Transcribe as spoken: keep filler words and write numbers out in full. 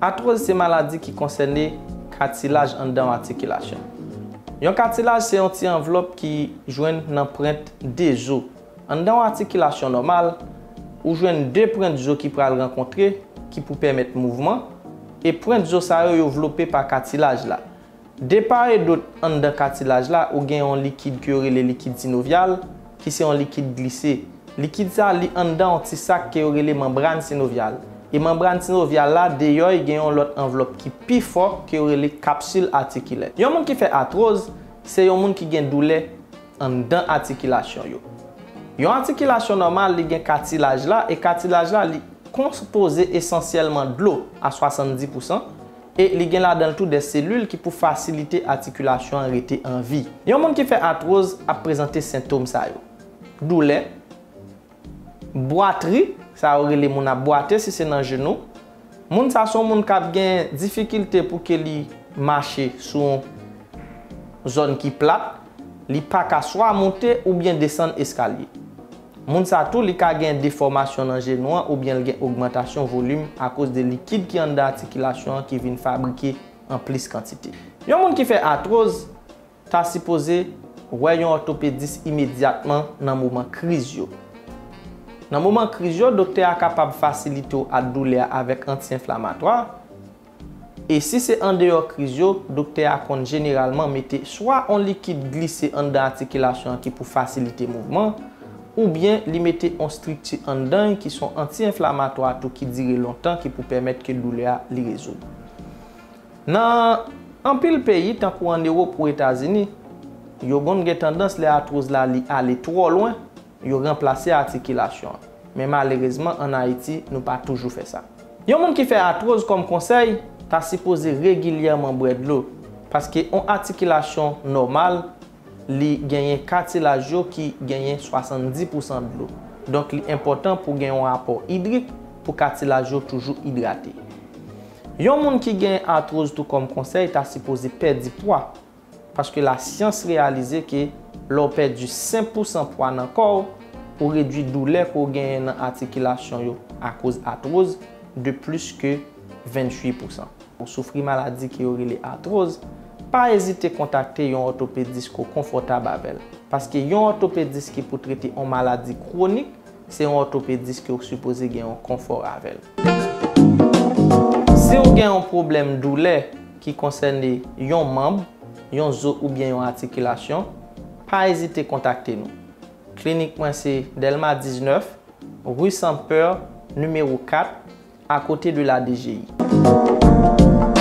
Atwoz se maladi ki konsène katilaj anndan yon atikilasyon. Yon katilaj se yon ti anvlòp ki jwenn nan pwent de zo. Anndan yon atikilasyon nòmal, ou jwenn de pwent zo ki pral rankontre, ki pou pèmèt mouvman, e pwent zo sa yo, yo vlope pa katilaj la. De part et d'autre anndan katilaj la, ou gen yon likid ke yo rele likid sinovyal, ki se yon likid glise. Likid sa, li anndan yon ti sak ke yo rele manbràn sinovyal. E manbràn sinovyal la, deyò, li gen yon lòt anvlòp ki pi fò ke yo rele kapsil atikilè. Yon moun ki fè atwoz, se yon moun ki gen doulè anndan atikilasyon yo. Yon atikilasyon nòmal, li gen katilaj la, e katilaj la, li konpoze esansyèlman dlo a swasanndis pousan, e li gen ladan l tou de selil ki pou fasilite atikilasyon an rete an vi. Yon moun ki fè atwoz ap prezante sentòm sa yo: doulè, bwatri, sa yo rele moun ap bwate si se nan jenou. Moun sa se yon moun k ap gen difikilte pou ke li mache sou yon zòn ki plat, li pa ka swa monte oubyen desann eskalye. Moun sa tou, li ka gen defòmasyon nan jenou an oubyen l gen ogmantasyon volim akoz de likid ki anndan atikilasyon an ki vin fabrike an plis kantite. Yon moun ki fè atwoz ta sipoze wè yon òtopedis imedyatman nan moman kriz yo. Nan moman kriz yo, doktè a kapab fasilite w ak doulè a avèk anti-enflamatwa. E si se andeyò kriz yo, doktè a konn jeneralman mete swa yon likid glise anndan atikilasyon an ki pou fasilite mouvman, oubyen li mete yon estrikti anndan ki se yon anti-enflamatwa tou ki dire lontan ki pou pèmèt ke doulè a li rezoud. Nan anpil peyi, tankou ann Ewòp ou Etazini, yo konn gen tandans lè atwoz la li ale twò lwen, yo ranplase atikilasyon an. Men malerezman, ann Ayiti, nou pa toujou fè sa. Yon moun ki fè atwoz, kòm konsèy, ta sipoze regilyèman bwè dlo, paske yon atikilasyon nòmal, li genyen katilaj yo ki genyen swasanndis pousan dlo. Donk, li enpòtan pou gen yon apò idrik pou katilaj yo toujou idrate. Yon moun ki gen atwoz tou kòm konsèy ta sipoze pèdi pwa, paske lasyans reyalize ke lè w pèdi senk pousan pwa nan kò w, ou redwi doulè ke w genyen nan atikilasyon yo akoz atwoz de plis ke venntuit pousan. Ou soufri maladi ke yo rele atwoz, pa ezite kontakte yon òtopedis ke w konfòtab avè l. Paske yon òtopedis ki pou trete yon maladi kwonik, se yon òtopedis ke w sipoze gen yon konfò avè l. Si w gen yon pwoblèm doulè ki konsène yon manm, yon zo oubyen yon atikilasyon, pa ezite kontakte nou. Klinik mwen se Dèlma diznèf, ri San Pè, nimewo kat, akote de la D G I.